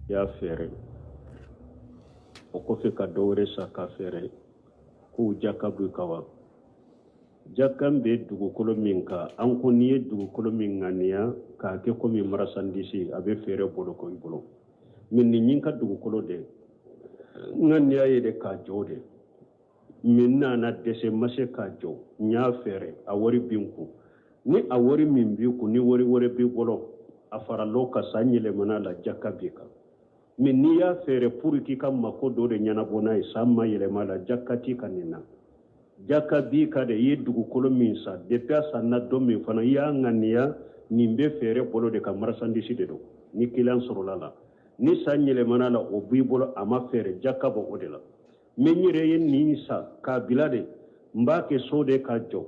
Y'a feere, o kɔfɛ ka dɔ wɛrɛ san k'a feere, k'o jaka b'i kan wa? Jaka bɛ dugukolo min kan, an ko n'i ye dugukolo min ŋaniya k'a kɛ komi marasandisi, a bɛ feere bolo ko i bolo. Mais nin ye n ka dugukolo de ŋaniya ye de k'a jɔ de, mais n nana dɛsɛ, n ma se k'a jɔ, n y'a feere, a wari bɛ n kun. Ni a wari min b'i kun, ni wari wɛrɛ b'i bolo a faral'o kan, san yɛlɛmana la, jaka b'i kan. Mais n'i y'a feere pour k'i ka mako dɔ de ɲɛnabɔ n'a ye, san ma yɛlɛma la, jaka t'i kan nin na. Jaka b'i kan de i ye dugukolo min san, depuis a sanna don min fana, i y'a ŋaniya nin bɛ feere bolo de kan, marchandise de don. Ni client sɔrɔla la, ni san yɛlɛmana la, o b'i bolo, a ma feere, jaka bɔ o de la. Mais n yɛrɛ ye nin san k'a bila de, n b'a kɛ so de ka jɔ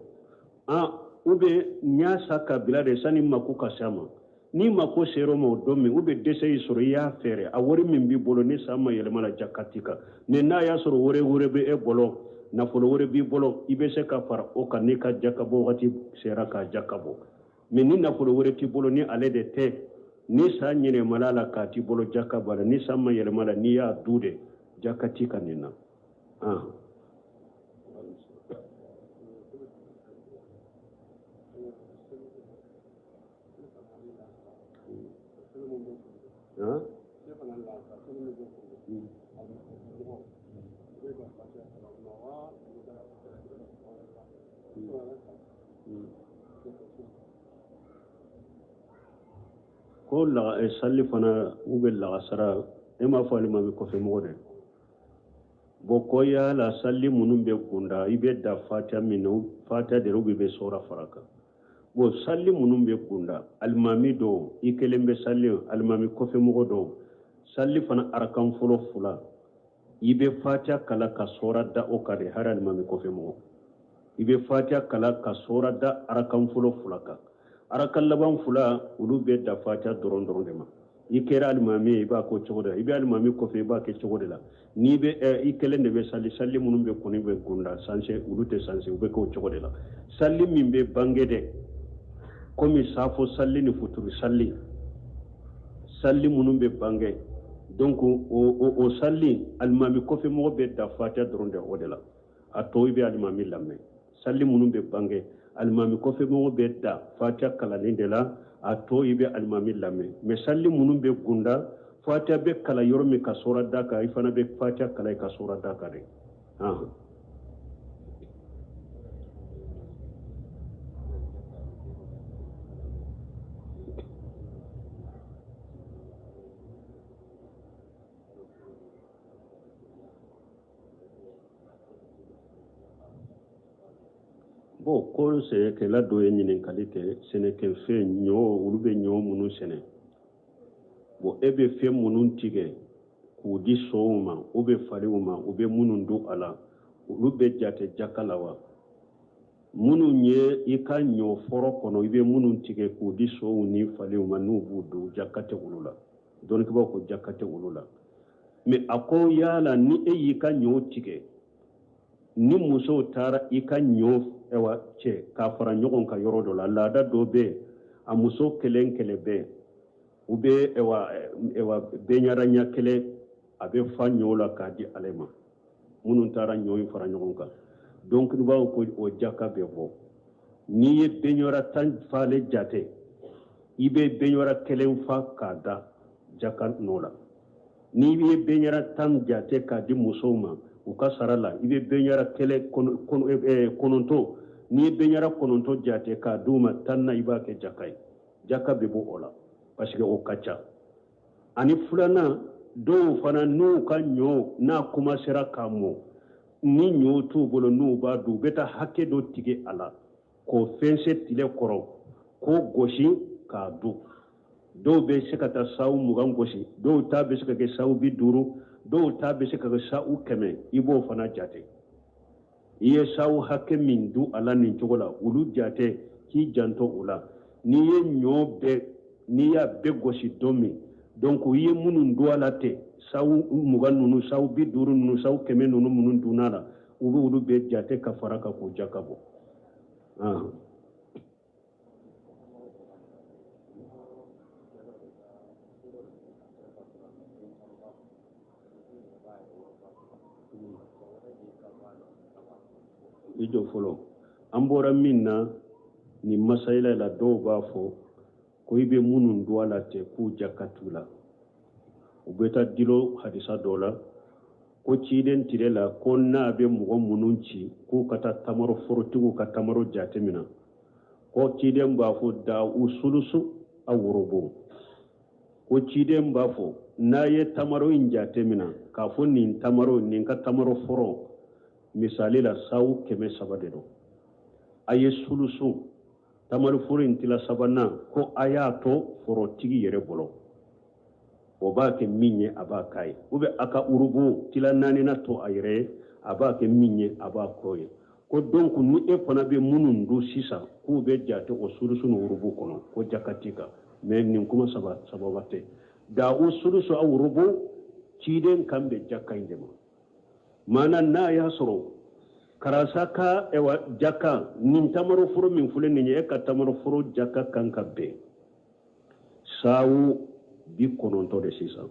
an, ou bien n y'a san k'a bila de sani n mako ka se a ma. N'i mako sera o ma o don min, ou bien dɛsɛ y'i sɔrɔ, i y'a feere, a wari min b'i bolo, ni san ma yɛlɛma la, jaka t'i kan. Mais n'a y'a sɔrɔ wari wɛrɛ bɛ e bolo, nafolo wɛrɛ b'i bolo, i bɛ se ka fara o kan n'i ka jaka bɔ wagati sera k'a jaka bɔ. Mais ni nafolo wɛrɛ t'i bolo ni ale de tɛ, ni san yɛlɛmana la k'a t'i bolo, jaka b'a la. Ni san ma yɛlɛma la, n'i y'a dun de, jaka t'i kan nin na. Ah. Ah? Ko sali fana u bɛ lagasara, e m'a fɔ alimami kɔfɛ mɔgɔ dɛ. Bon, ko yala sali minnu bɛ kunda, i bɛ da fatiya min na, fatiya de u bɛ sɔra fara kan. Bon, sali minnu bɛ kunda, alimami dɔw i kelen bɛ sali, alimami kɔfɛ mɔgɔ dɔw, sali fana arakan fɔlɔ fila, i bɛ fatiya kalan ka sɔra da o kan de. Hari alimami kɔfɛ mɔgɔ, i bɛ fatiya kalan ka sɔra da arakan fɔlɔ fila kan. Arakan laban fila, olu bɛ da fatiya dɔrɔn dɔrɔn de ma. I kɛra alimami ye, i b'a k'o cogo de la. I bɛ alimami kɔfɛ, i b'a kɛ cogo de la. N'i bɛ i kelen de bɛ sali, sali minnu bɛ kɔni bɛ kunda sanse, olu tɛ sanse, u bɛ k'o cogo de la. Sali min bɛ bange dɛ, komi safo sali ni futuru sali, sali minnu bɛ bange, donc o sali, alimami kɔfɛ mɔgɔ bɛ da fatiya dɔrɔn de o de la. A tɔ, i bɛ alimami lamɛn. Sali minnu bɛ bange, alimami kɔfɛ mɔgɔ bɛ da fatiya kalanni de la, a tɔ, i bɛ alimami lamɛn. Mais sali minnu bɛ gunda, fatiya bɛ kalan yɔrɔ min ka sɔra da kan, i fana bɛ fatiya kalan i ka sɔra da kan de. Bon, ko sɛnɛkɛla dɔ ye ɲininkali kɛ, sɛnɛkɛfɛn ɲɔ, olu bɛ ɲɔ minnu sɛnɛ. Bon, e bɛ fɛn minnu tigɛ k'u di sow ma, u bɛ faliw ma, u bɛ minnu dun a la, olu bɛ jate jaka la wa? Minnu ye i ka ɲɔ foro kɔnɔ, i bɛ minnu tigɛ k'u di sow ni faliw ma, n'u b'u dun, jaka tɛ olu la. Dɔnnikɛbaaw ko jaka tɛ olu la. Mais a ko yala ni e y'i ka ɲɔ tigɛ, ni musow taara i ka ɲɔ ɛwa cɛ k'a fara ɲɔgɔn kan yɔrɔ dɔ la, laada dɔ bɛ yen, a muso kelen kelen bɛ u bɛ ɛwa ɛwa bɛnɲara ɲɛ kelen, a bɛ fa ɲɔ la k'a di ale ma, minnu taara ɲɔ in fara ɲɔgɔn kan. Dɔnnikɛbaaw ko o jaka bɛ bɔ. N'i ye bɛnɲara 10 falen jate, i bɛ bɛnɲara kelen fa k'a da jaka nɔ la. N'i ye bɛnɲara 10 jate k'a di musow ma u ka sara la, i bɛ bɛnɲara kelen 9, n'i ye bɛnɲara 9 jate k'a d'u ma 10 na, i b'a kɛ jaka ye. Jaka bɛ bɔ o la parce que o ka ca. Ani filanan, dɔw fana n'u ka ɲɔ n'a commencera ka mɔ, ni ɲɔ t'u bolo n'u b'a dun, u bɛ taa hakɛ dɔ tigɛ a la k'o fɛnsɛ tile kɔrɔ k'o gosi k'a dun. Dɔw bɛ se ka taa saw 20 gosi, dɔw ta bɛ se ka kɛ saw 50, dɔw ta bɛ se ka kɛ saw 100. I b'o fana jate. I ye saw hakɛ min dun a la nin cogo la, olu jate k'i janto o la. N'i ye ɲɔ bɛɛ, n'i y'a bɛɛ gosi don min, donc i ye minnu dun a la ten, saw 20 ninnu, saw 50 ninnu, saw 100 ninnu, minnu dunna a la, u bɛ olu bɛɛ jate ka fara kan k'o jaka bɔ. I jɔ fɔlɔ. An bɔra min na nin masayila la, dɔw b'a fɔ ko i bɛ minnu dun a la tɛ k'u jaka t'u la. U bɛ taa dilo hadisa dɔ la ko ciden tile la, ko n'a bɛ mɔgɔ minnu ci k'u ka taa tamaro forotigiw ka tamaro jate minɛ, ko ciden b'a fɔ da'u sulusu aw wurubu. Ko ciden b'a fɔ n'a ye tamaro in jate minɛ k'a fɔ nin tamaro, nin ka tamaro foro misali la, sawu 300 de don, a ye sulusu tamaro foro in tila sabanan, ko a y'a to forotigi yɛrɛ bolo, o b'a kɛ min ye a b'a k'a ye, ou bien a ka urubu tila naaninan to a yɛrɛ ye, a b'a kɛ min ye a b'a k'o ye. Ko donc ni e fana bɛ minnu dun sisan, k'u bɛ jate o sulusu ni urubu kɔnɔ, ko jaka t'i kan. Mais nin kuma saba sababa tɛ. Da'u sulusu aw urubu, ciden kan bɛ jaka in de ma. Maana n'a y'a sɔrɔ karisa ka ɛwa jaka nin tamaro foro min filɛ nin ye, e ka tamaro foro jaka kan ka bɛn sawu 90 de sisan,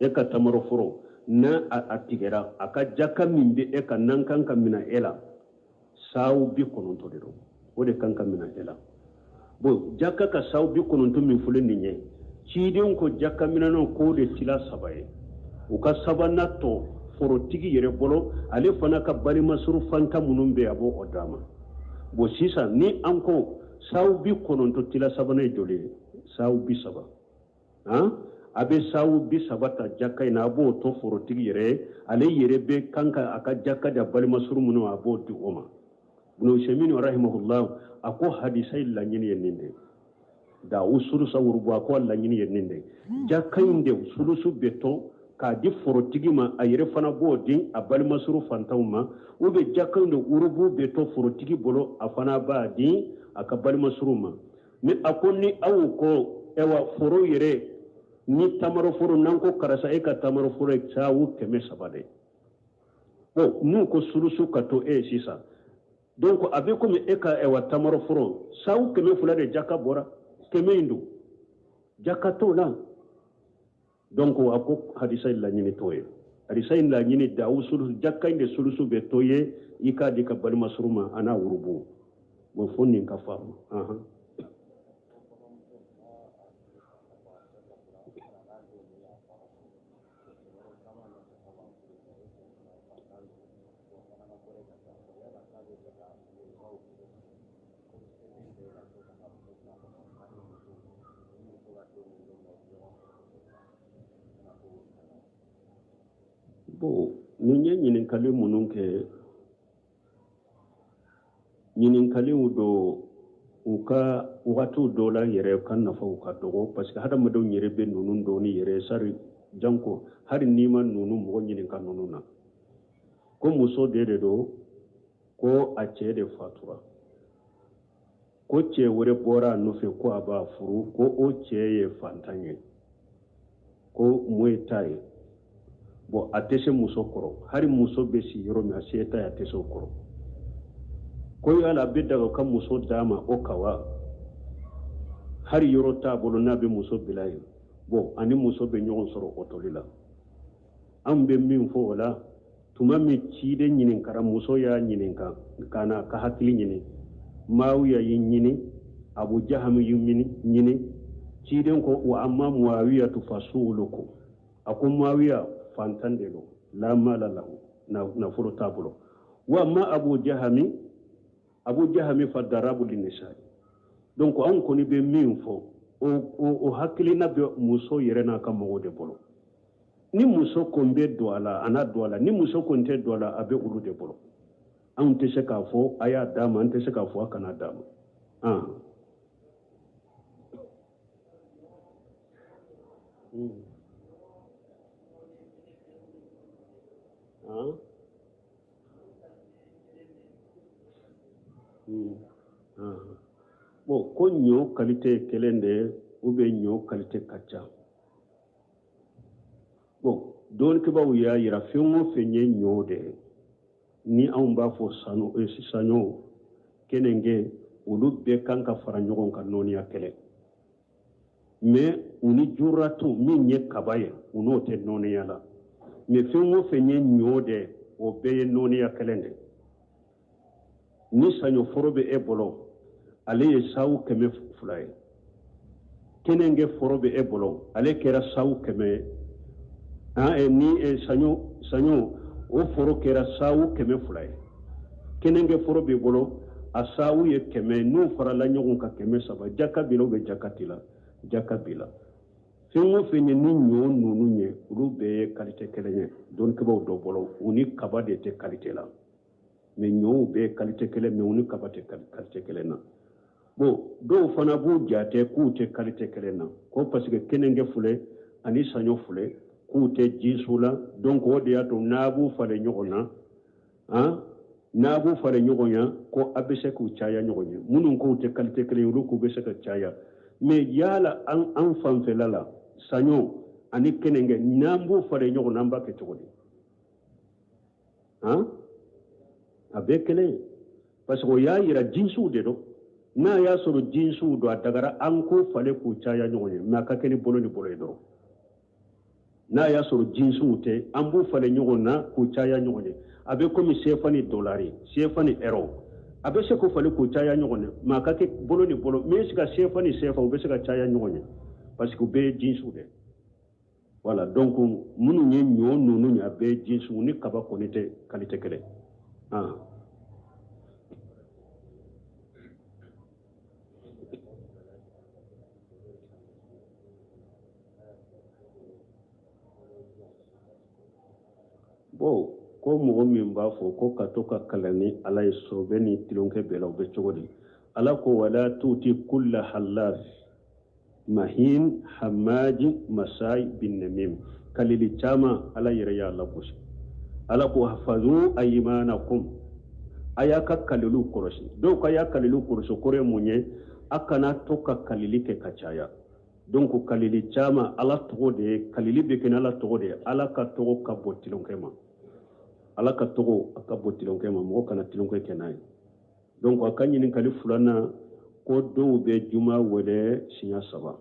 e ka tamaro foro n'a a tigɛra, a ka jaka min bɛ e kan n'an kan ka minɛ e la, sawu 90 de don, o de kan ka minɛ e la. Bon, jaka ka sawu 90 min filɛ nin ye, ciden ko jaka minɛnaw k'o de tila saba ye, u ka sabanan to forotigi yɛrɛ bolo, ale fana ka balimasuru fantan minnu bɛ yen, a b'o o d'a ma. Bon, sisan ni an ko sawu 90 tila sabanan ye joli ye? Sawu 30. Han, a bɛ sawu 30 ta jaka in na, a b'o to forotigi yɛrɛ ye, ale yɛrɛ bɛ kan ka a ka jaka di a balimasuru minnu, a b'o di o ma. Ibn Usaymin rahimahullah a ko hadisa in laɲini ye nin de ye, da'u sulusa wurubu, a ko a laɲini ye nin de ye, jaka in de sulusu bɛ to k'a di forotigi ma, a yɛrɛ fana b'o di a balimasuru fantanw ma, ou bien jaka in de urubu bɛ to forotigi bolo, a fana b'a di a ka balimasuru ma. Ni a ko ni aw ko ɛwa foro yɛrɛ ni tamaro foro, n'an ko karisa e ka tamaro foro ye sawu 300 de, bon, n'u ko sulusu ka to e ye sisan, donc a bɛ komi e ka ɛwa tamaro foro sawu 200 de jaka bɔra, 100 in don jaka t'o la. Donc a ko hadisa in laɲini t'o ye. Hadisa in laɲini da'u sulusu, jaka in de sulusu bɛ to ye, i k'a di ka balimasuru ma a n'a wurubu. Bon, fo nin ka faamu. Ahan. Bon, nin ye ɲininkali minnu kɛ, ɲininkaliw don u ka wagatiw dɔw la yɛrɛ ka nafaw ka dɔgɔ, parce que hadamadenw yɛrɛ bɛ ninnu dɔɔni yɛrɛ sari janko hali n'i ma ninnu mɔgɔ ɲininka ninnu na. Ko muso de don, ko a cɛ de fatura, ko cɛ wɛrɛ bɔra a nɔfɛ ko a b'a furu, ko o cɛ ye fantan ye, ko moyen t'a ye. Bon, a tɛ se muso kɔrɔ, hali muso bɛ si yɔrɔ min a se t'a ye, a tɛ se o kɔrɔ. Ko yala a bɛ daga ka muso d'a ma o kan wa? Hali yɔrɔ t'a bolo n'a bɛ muso bila yen. Bon, ani muso bɛ ɲɔgɔn sɔrɔ o toli la. An bɛ min fɔ o la, tuma min ciden ɲininkara, muso y'a ɲininka ka na ka hakili ɲini, Maawiya y'i ɲini, Abu Jahami y'i ɲini, ciden ko wa amma Muawiyatu fa su'uluku, a ko Muawiya fantan de don, la mala lahu, nafolo t'a bolo. Wa amma Abu Jahami, Abu Jahami fa darabu linnisa'i. Donc anw kɔni bɛ min fɔ, o hakilina bɛ muso yɛrɛ n'a ka mɔgɔw de bolo. Ni muso ko n bɛ don a la, a n'a don a la. Ni muso ko n tɛ don a la, a bɛ olu de bolo. Anw tɛ se k'a fɔ a y'a d'a ma, an tɛ se k'a fɔ a kana d'a ma. Ah. Ah. Ah. Bon, ko ɲɔ qualité ye kelen de ye ou bien ɲɔ qualité ka ca? Bon, dɔnnikɛbaaw y'a yira fɛn o fɛn ye ɲɔ de ye, ni anw b'a fɔ saɲɔ, kenenge, olu bɛɛ kan ka fara ɲɔgɔn kan nɔniya kɛlɛ. Mais u ni juratu min ye kaba ye, u n'o tɛ nɔniya la. Mais fɛn o fɛn ye ɲɔ de, o bɛɛ ye nɔɔniya kelen de. Ni saɲɔ foro bɛ e bolo, ale ye sawu 200 ye. Kenenge foro bɛ e bolo, ale kɛra sawu 100 ye. Ni saɲɔ o foro kɛra sawu 200 ye. Kenenge foro b'i bolo, a sawu ye 100, n'u farala ɲɔgɔn kan 300. Jaka b'i la ou bien jaka t'i la? Jaka b'i la. Fɛn o fɛn ye ni ɲɔ ninnu ye, olu bɛɛ ye qualité kelen ye dɔnnikɛbaaw dɔ bolo. U ni kaba de tɛ qualité la, mais ɲɔw bɛɛ ye qualité kelen, mais u ni kaba tɛ qualité kelen na. Bon, dɔw fana b'u jate k'u tɛ qualité kelen na, ko parce que kenenge filɛ ani saɲɔ filɛ, k'u tɛ jinsu la. Donc o de y'a to n'a b'u falen ɲɔgɔn na, han, n'a b'u falen ɲɔgɔn na, ko a bɛ se k'u caya ɲɔgɔn ye. Minnu k'u tɛ qualité kelen ye, olu k'u bɛ se ka caya. Mais yala an fanfɛla la, saɲɔ ani kenenge, n'an b'u falen ɲɔgɔn na, an b'a kɛ cogo di? Han, a bɛɛ kelen ye, parce que o y'a yira jinsuw de don. N'a y'a sɔrɔ jinsuw don, a dagara an k'o falen k'u caya ɲɔgɔn ye, mais a ka kɛ ni bolo ni bolo ye dɔrɔn. N'a y'a sɔrɔ jinsuw tɛ, an b'u falen ɲɔgɔn na k'u caya ɲɔgɔn ye. A bɛ komi sefa ni dolari, sefa ni ɛrɔ, a bɛ se k'o falen k'u caya ɲɔgɔn ye, mais a ka kɛ bolo ni bolo. Mais se ka sefa ni sefa, u bɛ se ka caya ɲɔgɔn ye, parce que u bɛɛ ye jinsuw de. Voilà, donc minnu ye ɲɔ ninnu ye, a bɛɛ ye jinsuw, ni kaba kɔni tɛ qualité kelen. Ah. Bon, ko mɔgɔ min b'a fɔ ko ka to ka kali ni Ala ye sɔbɛ ni tulonkɛ bɛɛ la, o bɛ cogo di? Ala ko wala tuti kulla hallaf mahin hamaji masai bin namim. Kalili caman, Ala yɛrɛ y'a lagosi. Ala ko hafazu aymanakum, a y'a ka kaliliw kɔlɔsi. Dɔw ka y'a kaliliw kɔlɔsi kɔrɔ ye mun ye? A kana to ka kalili kɛ ka caya. Donc kalili caman, Ala tɔgɔ de ye, kalili bɛ kɛ ni Ala tɔgɔ de ye. Ala ka tɔgɔ ka bon tulonkɛ ma, Ala ka tɔgɔ a ka bon tulonkɛ ma, mɔgɔ kana tulonkɛ kɛ n'a ye. Donc a ka ɲininkali filanan, ko dɔw bɛ juma wele siɲɛ 3.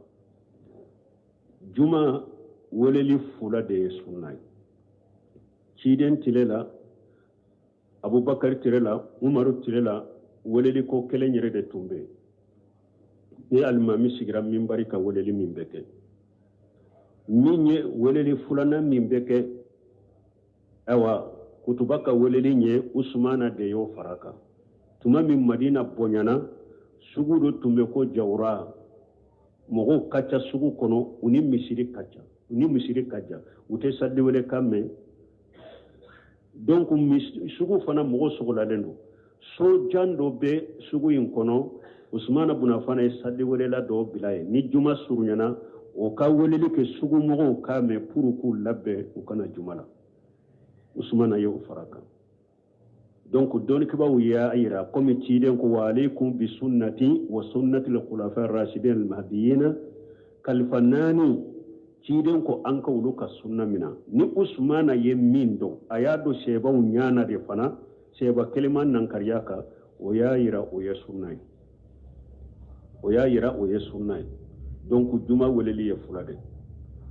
Juma weleli 2 de ye sunna ye. Ciden tile la, Abubakar tile la, Umaru tile la, weleli ko kelen yɛrɛ de tun bɛ yen. Ni alimami sigira minbari ka weleli min bɛ kɛ, min ye weleli filanan min bɛ kɛ, ayiwa, kutuba ka weleli ye, Usumana de y'o fara kan. Tuma min Madina bonyana, sugu dɔ tun bɛ ko Jawura, mɔgɔw ka ca sugu kɔnɔ, u ni misiri ka ca, u ni misiri ka jan, u tɛ sali wele kan mɛn. Donc sugu fana mɔgɔw sɔgɔlalen don. So jan dɔ bɛ sugu in kɔnɔ, Usumana bun Affan ye sali welela dɔw bila yen. Ni juma surunyana, o ka weleli kɛ sugu mɔgɔw k'a mɛn pour k'u labɛn u kana juma la. Usumana ye o fara kan. Donc dɔnnikɛbaaw y'a yira komi ciden ko wa alaykum bi sunnati wa sunnati al-khulafa ar-rashidin al-mahdiyina, kalifa 4 ciden ko an ka olu ka sunna mina. Ni Usumana ye min dɔn, a y'a dɔn sɛbaw ɲana de fana, sɛba kelen ma nankariya kan, o y'a yira o ye sunna ye, o y'a yira o ye sunna ye. Donc juma weleli ye 2 de.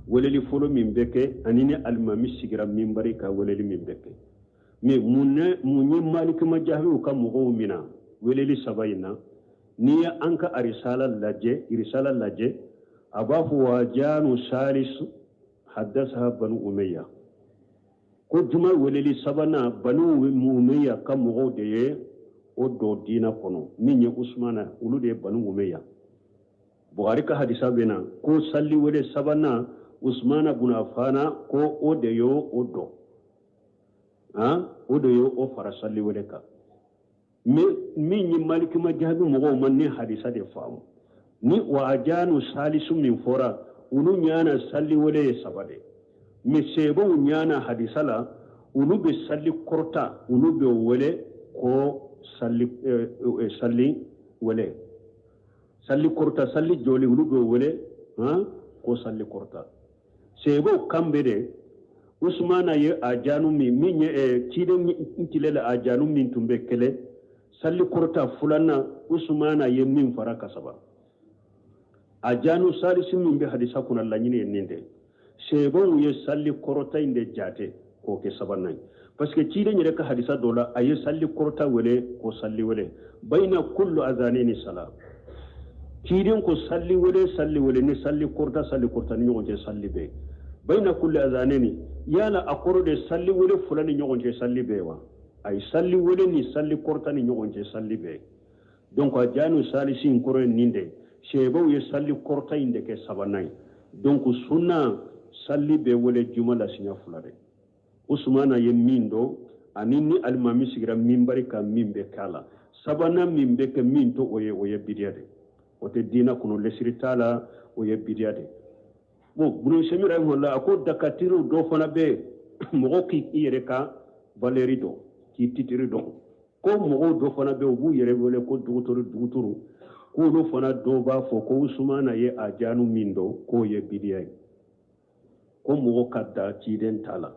Weleli fɔlɔ min bɛ kɛ, ani ni alimami sigira minbari ka weleli min bɛ kɛ. Mais mun ye Maliki Majahabiw ka mɔgɔw mina weleli 3 in na? N'i ye an ka arisala lajɛ, irisala lajɛ, a b'a fɔ wa janu salis haddasaha banu umayya, ko juma weleli sabanan banu umayya ka mɔgɔw de ye o don diina kɔnɔ, min ye Usumana, olu de ye banu umayya. Buhari ka hadisa bɛ na ko sali wele sabanan Usumana bun Affana ko o de y'o o dɔn, han, o de y'o fara sali wele kan. Mais min ye Maliki Majahabi mɔgɔw ma ni hadisa de faamu, ni wa ajanu salisu min fɔra, olu ɲana sali wele ye 3 de. Mais sɛbɛnw ɲana hadisa la, olu bɛ sali kɔrɔta, olu bɛ wele ko sali wele, sali kɔrɔta, sali jɔli, olu bɛ wele han ko sali kɔrɔta. Sɛbɛnw kan bɛ de Usumana ye a janu min ye ciden tile la, a janu min tun bɛ kɛlɛ sali kɔrɔta filanan, Usumana ye min fara ka 3. A janu salisi min bɛ hadisa kunna, laɲini ye nin de. Seebaw ye sali kɔrɔta in de jate k'o kɛ sabanan ye, parce que ciden yɛrɛ ka hadisa dɔ la, a ye sali kɔrɔta wele ko sali wele bayina kullu azanini sala. Ciden ko sali wele, sali wele ni sali kɔrɔta, sali kɔrɔta ni ɲɔgɔn cɛ sali bɛ bayina kullu azanini. Yala a kɔrɔ de sali wele fila ni ɲɔgɔn cɛ sali bɛ wa? Ayi, sali wele ni sali kɔrɔta ni ɲɔgɔn cɛ sali bɛ. Donc ajanu salisi in kɔrɔ ye nin de, seebaw ye sali kɔrɔta in de kɛ sabanan ye. Donc sunna sali bɛ wele juma la siɲɛ fila de. Usumana ye min dɔn ani ni alimami sigira minbari kan min bɛ k'a la, sabanan min bɛ kɛ min to o ye, o ye bidiya de, o tɛ diina kɔnɔ, lesiri t'a la, o ye bidiya de. Bon, Bunu Usɛmin rahimahullah a ko dakatiriw dɔ fana bɛ yen, mɔgɔ k'i yɛrɛ ka valeur dɔn, k'i titiri dɔn, ko mɔgɔw dɔ fana bɛ yen, u b'u yɛrɛ wele ko duguturu duguturu, k'olu fana dɔw b'a fɔ ko Usumana ye ajanu min dɔn k'o ye bidiya ye, ko mɔgɔ ka da ciden ta la.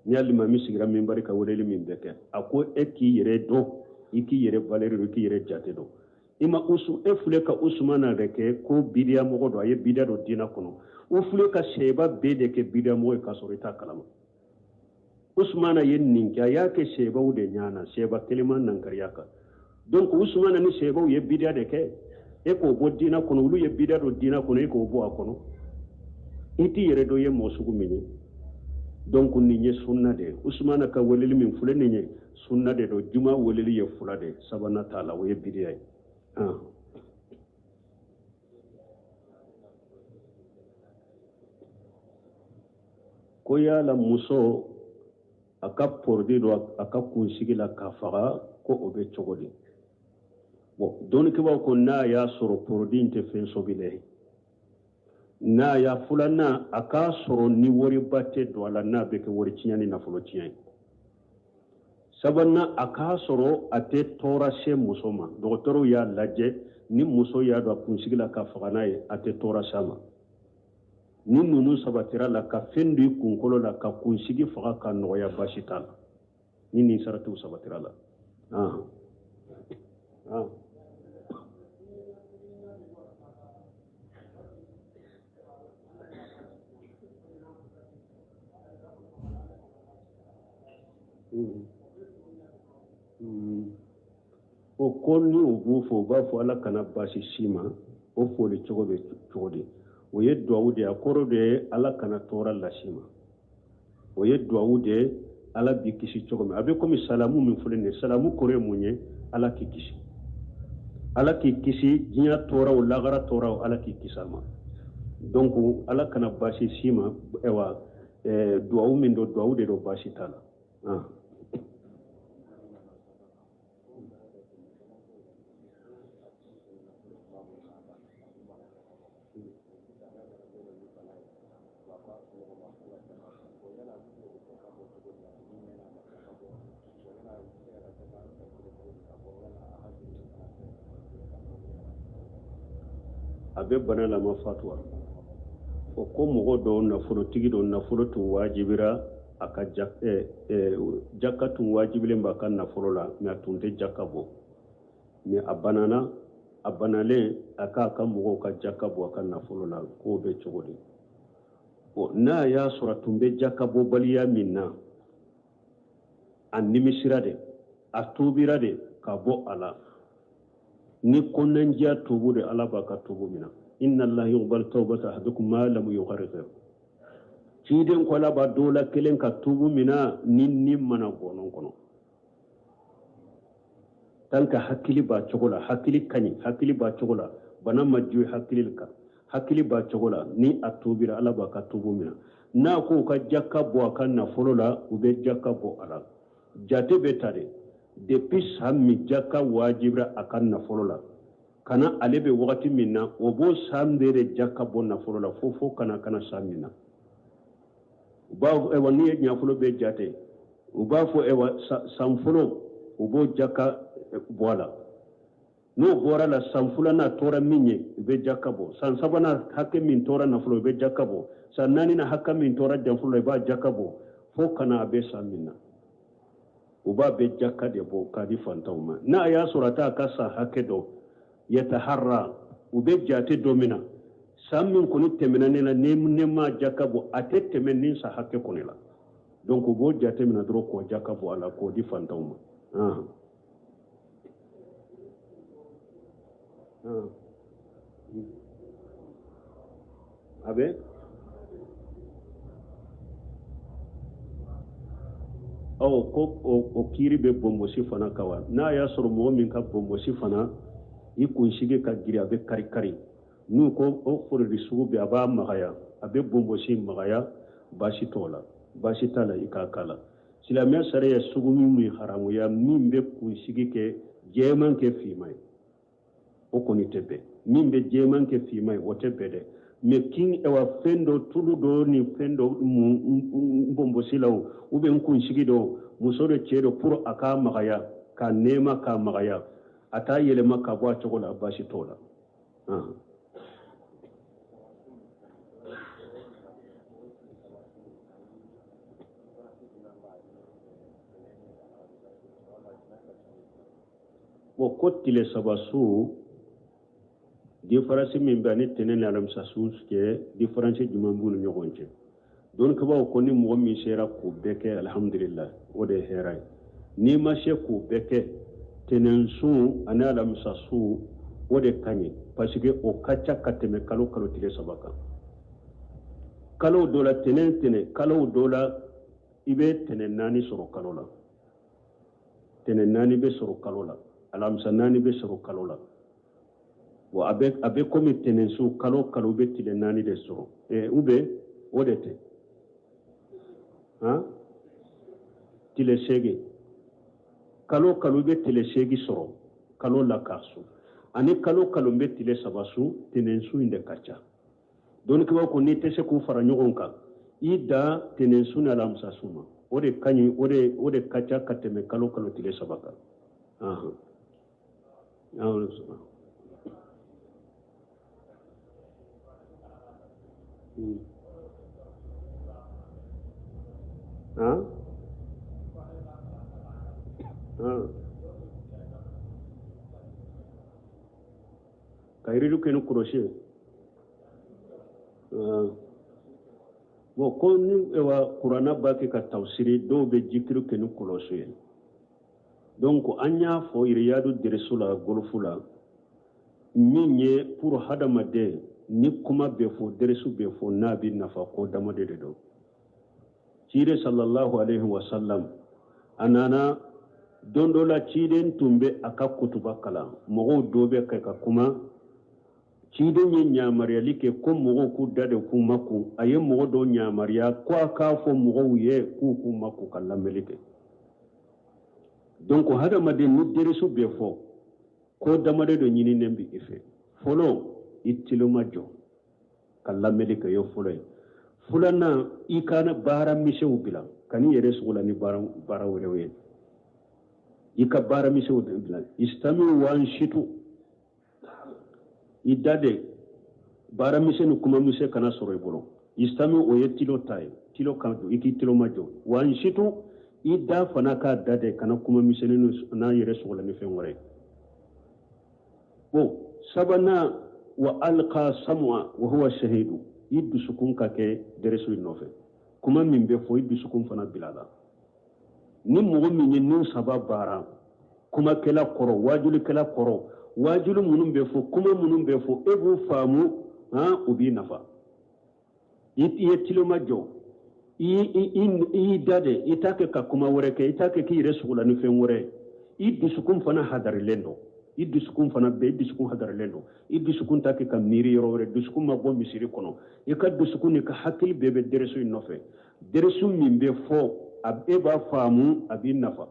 Ni alimami sigira minbari ka weleli min bɛ kɛ, a ko e k'i yɛrɛ dɔn, i k'i yɛrɛ valeur dɔn, i k'i yɛrɛ jate dɔn. I ma usu e filɛ ka Usumana de kɛ ko bidiya mɔgɔ don, a ye bidiya don diina kɔnɔ. U filɛ ka sɛba bɛɛ de kɛ bidiya mɔgɔ ye k'a sɔrɔ i t'a kalama. Usumana ye nin kɛ, a y'a kɛ sɛbaw de ɲɛ na, sɛba kelen ma nankariya kan. Donc Usumana ni sɛbaw ye bidiya de kɛ, e k'o bɔ diina kɔnɔ. Olu ye bidiya don diina kɔnɔ, e k'o bɔ a kɔnɔ. I t'i yɛrɛ dɔn i ye mɔgɔ sugu min ye. Donc nin ye sunna de ye. Usumana ka weleli min filɛ nin ye, sunna de don. Juma weleli ye fila de, sabanan t'a la, o ye bidiya ye. Ko yala muso a ka produit don a ka kunsigi la k'a faga, ko o bɛ cogo di? Bon, dɔnnikɛbaaw ko n'a y'a sɔrɔ produit in tɛ fɛn sɔbilen ye, n'a y'a filanan a k'a sɔrɔ ni wariba tɛ don a la, n'a bɛ kɛ wari tiɲɛ ni nafolo tiɲɛ ye. Sabanan, a k'a sɔrɔ a tɛ tɔɔrɔ se muso ma. Dɔgɔtɔrɔw y'a lajɛ, ni muso y'a don a kunsigi la ka faga n'a ye, a tɛ tɔɔrɔ s'a ma. Ni ninnu sabatira la, ka fɛn don i kunkolo la ka kunsigi faga ka nɔgɔya, baasi t'a la ni nin saratiw sabatira la. O ko ni u b'o fɔ, u b'a fɔ Ala kana baasi s'i ma. O foli cogo bɛ cogo di? O ye duwawu de ye, a kɔrɔ de ye Ala kana tɔɔrɔ las'i ma. O ye duwawu de ye, Ala b'i kisi cogo min. A bɛ komi salamu min filɛ nin ye, salamu kɔrɔ ye mun ye? Ala k'i kisi, Ala k'i kisi diɲɛ tɔɔrɔw, lagara tɔɔrɔw, Ala k'i kisi a ma. Donc Ala kana baasi s'i ma. Ayiwa, duwawu min don, duwawu de don, baasi t'a la. A bɛ bana la, ma fatuwa o ko mɔgɔ dɔw, nafolotigi dɔ, nafolo tun wajibira a ka jaka tun wajibilen b'a ka nafolo la, mais a tun tɛ jaka bɔ, mais a banana. A banalen, a k'a ka mɔgɔw ka jaka bɔ a ka nafolo la, k'o bɛ cogo di? Bon, n'a y'a sɔrɔ a tun bɛ jaka bɔbaliya min na, a nimisira de, a tuubira de ka bɔ a la, ni kɔnɔnajɛya tuubu de, Ala b'a ka tuubu minɛ. Inna allaha yuqbalu tawbata ahadikum ma lam yugharghir. Ciden ko Ala b'a dɔw la kelen ka tuubu minɛ ni ni mana gɔnɔ kɔnɔ. Tant que hakili b'a cogo la, hakili ka ɲi, hakili b'a cogo la, bana ma jugu hakili kan, hakili b'a cogo la, ni a tuubira, Ala b'a ka tuubu minɛ. N'a ko u ka jaka bɔ a ka nafolo la, u bɛ jaka bɔ a la. Jate bɛ ta de depuis san min jaka wajibira a ka nafolo la, ka na ale bɛ wagati min na, o b'o san bɛɛ de jaka bɔ nafolo la fo kana san min na. U b'a fɔ, ɛwa, n'i ye nafolo bɛɛ jate, u b'a fɔ, ɛwa, san fɔlɔ, u b'o jaka bɔ a la. N'o bɔra la, san filanan tora min ye, u bɛ jaka bɔ. San sabanan hakɛ min tora nafolo, u bɛ jaka bɔ. San naaninan hakɛ min tora nafolo la, i b'a jaka bɔ fo ka na a bɛ san min na, u b'a bɛɛ jaka de bɔ k'a di fantanw ma. N'a y'a sɔrɔ a t'a ka san hakɛ dɔn, yataharra, u bɛ jate dɔ min na. San min kɔni tɛmɛna ne la, ni ne ma jaka bɔ, a tɛ tɛmɛ nin san hakɛ kɔni la. Donc u b'o jateminɛ dɔrɔn k'o jaka bɔ a la k'o di fantanw ma. A bɛ ɔ ko o kiiri bɛ bonbosi fana kan wa? N'a y'a sɔrɔ mɔgɔ min ka bonbosi fana, i kunsigi ka girin, a bɛ kari kari, n'u ko o produit sugu bɛ, a b'a magaya, a bɛ bonbosi magaya, baasi t'o la, baasi t'a la i k'a k'a la. Silamɛya sariya sugu min haramuya, min bɛ kunsigi kɛ jɛman kɛ finman ye, o kɔni tɛ bɛn. Min bɛ jɛman kɛ finman ye, o tɛ bɛn dɛ. Mais kin awa fɛn dɔ, tulu dɔ ni fɛn dɔ n bonbosi la o, ou bien n kunsigi dɔ, muso dɔ, cɛ dɔ, pour a k'a magaya, k'a nɛɛma, k'a magaya, a t'a yɛlɛma ka bɔ a cogo la, baasi t'o la. Bon, ko tile saba su, différence min bɛ ani tɛnɛn ni alamisa su cɛ, différence jumɛn b'u ni ɲɔgɔn cɛ? Dɔnnikɛbaaw ko ni mɔgɔ min sera k'o bɛɛ kɛ, alhamdulillah, o de ye hɛrɛ ye. N'i ma se k'o bɛɛ kɛ, tɛnɛn su ani alamisa su, o de ka ɲi, parce que o ka ca ka tɛmɛ kalo kalo tile saba kan. Kalo dɔ la tɛnɛn tɛnɛn, kalo dɔ la i bɛ tɛnɛn naani sɔrɔ kalo la, tɛnɛn naani bɛ sɔrɔ kalo la, alamisa naani bɛ sɔrɔ kalo la. Bon, a bɛ komi tɛnɛnsu, kalo kalo bɛ tile naani de sɔrɔ, ou bien o de tɛ han tile 8, kalo kalo bɛ tile 8 sɔrɔ kalo la k'a sun, ani kalo kalo bɛ tile 3 sun, tɛnɛnsu in de ka ca. Dɔnnikɛbaaw ko n'i tɛ se k'u fara ɲɔgɔn kan, i dan tɛnɛnsu ni alamisa sun ma, o de ka ɲi, o de ka ca ka tɛmɛ kalo kalo tile 3 kan. Ahan. Han? Han. Ka yiridu kɛ ni kɔlɔsi ye. Bon, ko ni wa kuranna b'a kɛ ka tafsiri, dɔw bɛ jikiri kɛ ni kɔlɔsi ye. Donc an y'a fɔ Riyadu deresu la, golofu la, min ye pour hadamaden, ni kuma bɛ fɔ, deresu bɛ fɔ, n'a bɛ nafa, ko damade de don. Ciden sallallahu alaihi wa sallam, a nana don dɔ la, ciden tun bɛ a ka kutuba kalan, mɔgɔw dɔ bɛ kɛ ka kuma. Ciden ye ɲamariyali kɛ ko mɔgɔw k'u da de k'u makun. A ye mɔgɔ dɔw ɲamariya ko a k'a fɔ mɔgɔw ye k'u makun ka lamɛnli kɛ. Donc hadamaden, ni deresu bɛ fɔ, ko damade dɔ ɲininen bɛ i fɛ. Fɔlɔ, i tiloma jɔ ka lamɛnli kɛ, ye fɔlɔ ye. Filanan, i ka baara misɛnw bila, ka n'i yɛrɛ sugo la ni baara wɛrɛw ye. I ka baara misɛnw bila. Istamiu wa ansitu, i da de, baara misɛn ni kuma misɛn kana sɔrɔ i bolo. Istami, o ye tilo ta ye, tilo kan jɔ, i k'i tilo ma jɔ. Wa ansitu, i da fana k'a da de, kana kuma misɛnnin n'a yɛrɛ sogo la ni fɛn wɛrɛ ye. Bon, sabanan, wa alqa sam'a wa huwa shahidu, i dusukun ka kɛ dɛrɛsu in nɔfɛ, kuma min bɛ fɔ, i dusukun fana bila la. Ni mɔgɔ min ye nin saba baara, kumakɛla kɔrɔ, wajulikɛla kɔrɔ, wajulu minnu bɛ fɔ, kuma minnu bɛ fɔ, e b'u faamu, han, u b'i nafa. I ye tiloma jɔ, i y'i da de, i t'a kɛ ka kuma wɛrɛ kɛ, i t'a kɛ k'i yɛrɛ sogo la ni fɛn wɛrɛ ye. I dusukun fana hadarilen don, i dusukun fana bɛ, i dusukun hadarilen don, i dusukun t'a kɛ ka miiri yɔrɔ wɛrɛ, dusukun ma bɔ misiri kɔnɔ. I ka dusukun n'i ka hakili bɛɛ bɛ dɛrɛsu in nɔfɛ. Dɛrɛsu min bɛ fɔ, e b'a faamu, a b'i nafa.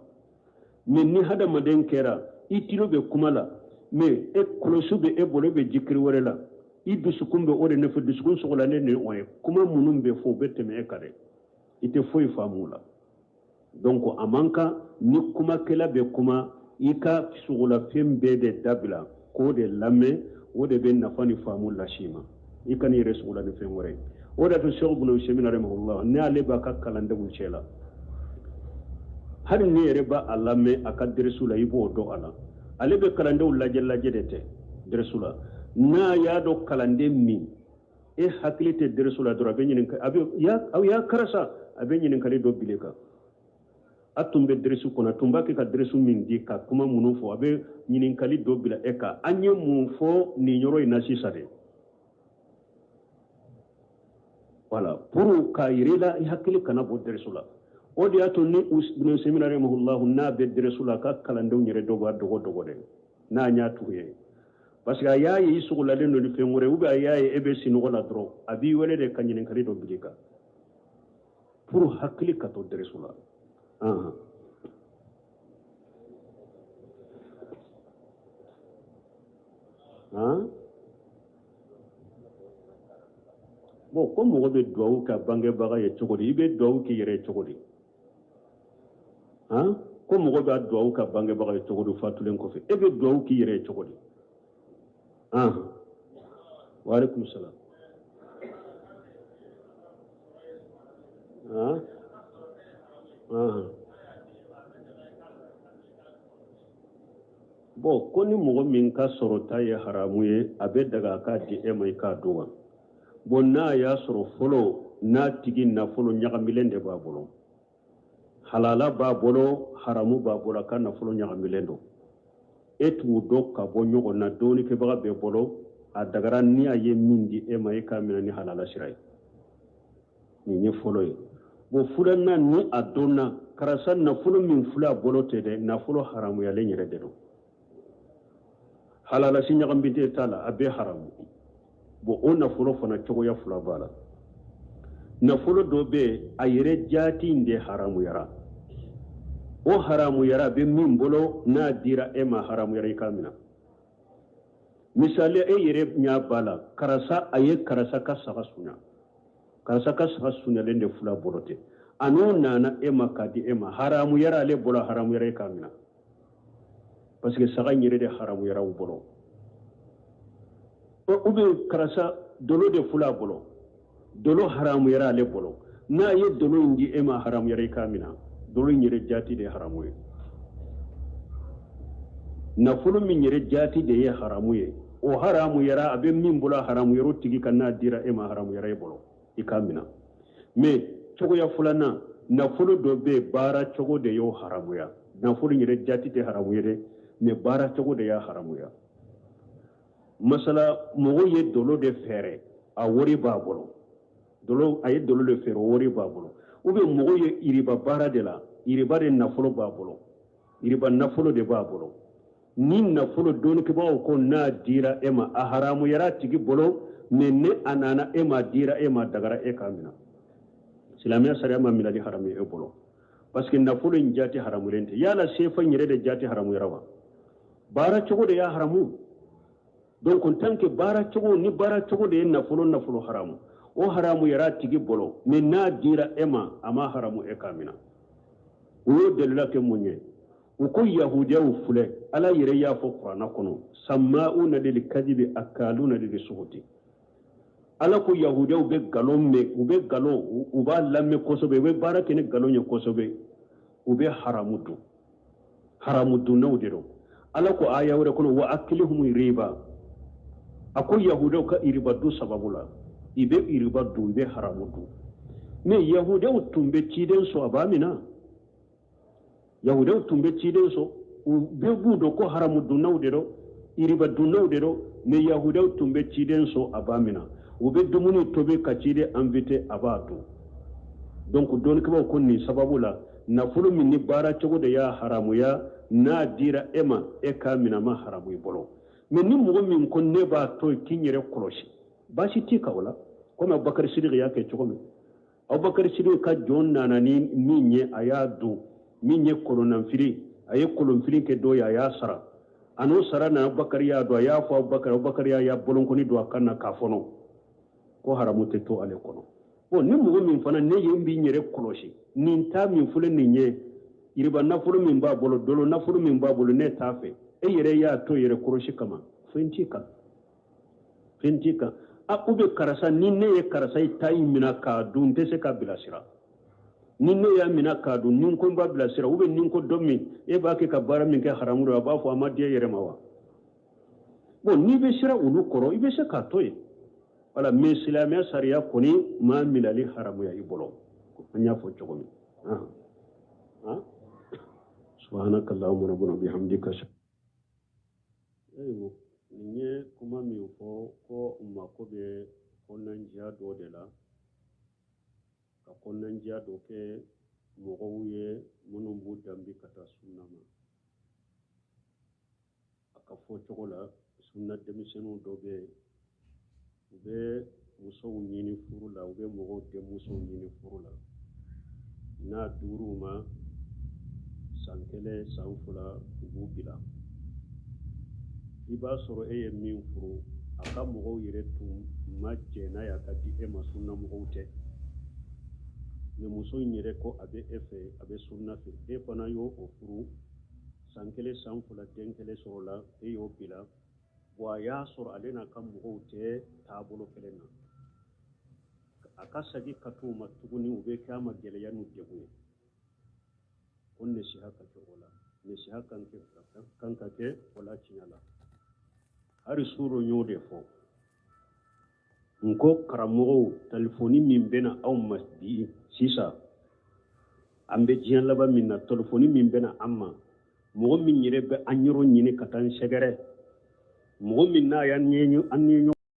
Mais ni hadamaden kɛra i tilo bɛ kuma la, mais e kɔlɔsi bɛ e bolo, e bɛ jikiri wɛrɛ la, i dusukun bɛ o de nɔfɛ, dusukun sɔgɔlalen ni o ye, kuma minnu bɛ fɔ, o bɛ tɛmɛ e kan dɛ, i tɛ foyi faamu o la. Donc a man kan, ni kumakɛla bɛ kuma, i ka sogolafɛn bɛɛ de dabila k'o de lamɛn. O de bɛ nafa ni faamu las'i ma. I kan'i yɛrɛ sogola ni fɛn wɛrɛ ye. O de y'a to Sɛku Buna Usɛmina rahimahullah, ne ale b'a ka kalandenw cɛ la, hali ne yɛrɛ b'a a lamɛn a ka dɛrɛsu la, i b'o dɔn a la, ale bɛ kalandenw lajɛ lajɛ de tɛ dɛrɛsu la. N'a y'a dɔn kalanden min E hakili tɛ dɛrɛso la dɔrɔn, a bɛ ɲininka, a bɛ ya aw ya karisa, a bɛ ɲininkali dɔ bila i kan. A tun bɛ dɛrɛsu kɔnɔ, a tun b'a kɛ ka dɛrɛsu min di, ka kuma minnu fɔ, a bɛ ɲininkali dɔ bila e kan. An ye mun fɔ nin yɔrɔ in na sisan de? Voilà, pour k'a yira i la, i hakili kana bɔ dɛrɛsu la. O de y'a to ni Ibn Usaymin rahimahullahu n'a bɛ dɛrɛsu la, a ka kalandenw yɛrɛ dɔw b'a dogo dogo dɛ, n'a ɲ'a tugu ye, parce que a y'a ye i sogolalen don ni fɛn wɛrɛ, ou bien a y'a ye e bɛ sinɔgɔ la dɔrɔn, a b'i wele de ka ɲininkali dɔ bila i kan pour hakili ka to dɛrɛsu la. Ahan. Han? Bon, ko mɔgɔ bɛ duwawu kɛ bangebaga ye cogo di? I bɛ duwawu k'i yɛrɛ ye cogo di? Han? Ko mɔgɔ bɛ duwawu kɛ bangebaga ye cogo di fatulen kɔfɛ? E bɛ duwawu k'i yɛrɛ ye cogo di? Han. Wa alaikum salam. Han? Han. Bon, ko ni mɔgɔ min ka sɔrɔta ye haramu ye, a bɛ daga a k'a di e ma i k'a dun wa? Bon, n'a y'a sɔrɔ fɔlɔ n'a tigi nafolo ɲagamilen de b'a bolo, halala b'a bolo, haramu b'a bolo, a ka nafolo ɲagamilen don, e t'u dɔn ka bɔ ɲɔgɔn na, dɔnnikɛbaga b'e bolo, a dagara ni a ye min di e ma, e k'a minɛ ni halala sira ye. Nin ye fɔlɔ ye. Bon, filanan, ni a dɔnna karisa nafolo min filɛ a bolo tɛ dɛ, nafolo haramuyalen yɛrɛ de don, halala si ɲagami tɛ t'a la, a bɛɛ haramu. Bon, o nafolo fana cogoya fila b'a la. Nafolo dɔ bɛ yen, a yɛrɛ jaati in de haramuyara, o haramuyara, a bɛ min bolo, n'a dira e ma, haramuyara i k'a minɛ. Misali, e yɛrɛ ɲɛ b'a la karisa, a ye karisa ka saga sunya, karisa ka saga sunyalen de filɛ a bolo ten, a n'o nana e ma k'a di e ma, haramuyara ale bolo, haramuyara e k'a minɛ, parce que saga in yɛrɛ de haramuyara u bolo. Ou bien karisa dolo de filɛ a bolo, dolo haramuyara ale bolo, n'a ye dolo in di e ma, haramuyara i k'a minɛ, dolo in yɛrɛ jaati de ye haramu ye. Nafolo min yɛrɛ jaati de ye haramu ye, o haramuyara a bɛ min bolo, haramuyara o tigi kan, n'a dira e ma, haramuyara e bolo i k'a minɛ. Mais cogoya filanan, nafolo dɔ bɛ yen, baara cogo de y'o haramuya. Nafolo in yɛrɛ jaati tɛ haramu ye dɛ, mais baara cogo de y'a haramuya. Masala, mɔgɔ ye dolo de feere, a wari b'a bolo, dolo, a ye dolo de feere, o wari b'a bolo. Ou bien mɔgɔ ye iriba baara de la, iriba de nafolo b'a bolo, iriba nafolo de b'a bolo. Ni nafolo, dɔnnikɛbagaw ko n'a dira e ma, a haramuyara a tigi bolo, mais ni a nana e ma, dira e ma, dagara e k'a minɛ. Silamɛya sariya ma minɛli haramu e bolo, parce que nafolo in jati haramulen tɛ. Yala sefa in yɛrɛ de jati haramuyara wa? Baara cogo de y'a haramu. Donc en tant que baara cogo, ni baara cogo de ye nafolo haramu, o haramuyara a tigi bolo, mais n'a dira e ma, a ma haramu e k'a minɛ. U y'o dalila kɛ mun ye? U ko yahudiyaw filɛ, Ala yɛrɛ y'a fɔ kuranna kɔnɔ, sama'una lil kadibi akaluna lil suhuti. Ala ko yahudiyaw bɛ nkalon mɛn, u bɛ nkalon, u b'a lamɛn kosɛbɛ, u bɛ baara kɛ ni nkalon ye kosɛbɛ, u bɛ haramu dun, haramu dunnaw de don. Ala ko aya wɛrɛ kɔnɔ, wa akilihum riba. A ko yahudiyaw ka iriba dun sababu la, i bɛ iriba dun, i bɛ haramu dun. Mais yahudiyaw tun bɛ ciden sɔn, a b'a minɛ. Yahudiyaw tun bɛ ciden sɔn, u bɛɛ b'u dɔn ko haramu dunnaw de don, iriba dunnaw de don, mais yahudiyaw tun bɛ ciden sɔn, a b'a minɛ. U bɛ dumuni tobi ka ciden invité, a b'a dun. Donc dɔnnikɛbaaw ko nin sababu la, nafolo min ni baara cogo de y'a haramuya, n'a dira e ma, e k'a minɛ, ma haramu i bolo. Mais ni mɔgɔ min ko ne b'a to yen k'i yɛrɛ kɔlɔsi, baasi t'i kan o la, komi Abubakar Sidiki y'a kɛ cogo min. Abubakar Sidiki ka jɔn nana ni min ye, a y'a dun. Min ye kolonnafili, a ye kolonfili kɛ dɔ ye, a y'a sara, a n'o sara na, Abubakar y'a dɔn, a y'a fɔ Abubakar, Abubakar y'a bolonkɔni don a kan na k'a fɔnɔ ko haramu tɛ to ale kɔnɔ. Bon, ni mɔgɔ min fana ne ye n b'i yɛrɛ kɔlɔsi, nin ta min filɛ nin ye, yiriba nafolo min b'a bolo, dolo nafolo min b'a bolo, ne t'a fɛ, e yɛrɛ y'a to yɛrɛ kɔlɔsi kama, fɛn t'i kan, fɛn t'i kan. A u bɛ karisa, ni ne ye karisa ye ta in minɛ k'a dun, n tɛ se k'a bilasira. Ni ne y'a minɛ k'a dun, ni n ko n b'a bilasira, ou bien ni n ko dɔ min e b'a kɛ ka baara min kɛ haramu don, a b'a fɔ a ma diya e yɛrɛ ma wa? Bon, n'i bɛ siran olu kɔrɔ, i bɛ se k'a to yen. Wala, mais silamɛya sariya kɔni m'a minali haramuya i bolo, an y'a fɔ cogo min. Subhanaka allahumma rabbana bihamdika. Ayiwa, nin ye kuma min fɔ ko u mako bɛ kɔnɔnajɛya dɔ de la, ka kɔnɔnajɛya dɔ kɛ mɔgɔw ye minnu b'u danbe ka taa sunna ma. A ka fɔ cogo la, sunna denmisɛnninw dɔ bɛ yen, u bɛ musow ɲini furu la, u bɛ mɔgɔw denmusow ɲini furu la. N'a duuru ma san kelen, san 2, u b'u bila. I b'a sɔrɔ e ye min furu, a ka mɔgɔw yɛrɛ tun ma jɛn n'a ye a ka di e ma, sunna mɔgɔw tɛ. Mais muso in yɛrɛ ko a bɛ e fɛ, a bɛ sunna fɛ, e fana y'o o furu. San kelen, san 2, den kelen sɔrɔla, e y'o bila. Bon, a y'a sɔrɔ ale n'a ka mɔgɔw tɛ taabolo kelen na. A ka segin ka t'u ma tuguni, u bɛ kɛ a ma gɛlɛya n'u degun ye. Ko nasiha ka kɛ o la, nasiha kan ka kɛ o la tiɲɛ la. Hali suro n y'o de fɔ n ko karamɔgɔw, telefɔni min bɛna aw ma bi sisan, an bɛ diɲɛ laban min na, telefɔni min bɛna an ma, mɔgɔ min yɛrɛ bɛ an yɔrɔ ɲini ka taa n sɛgɛrɛ, mɔgɔ min n'a y'an ye an ye ɲɔgɔn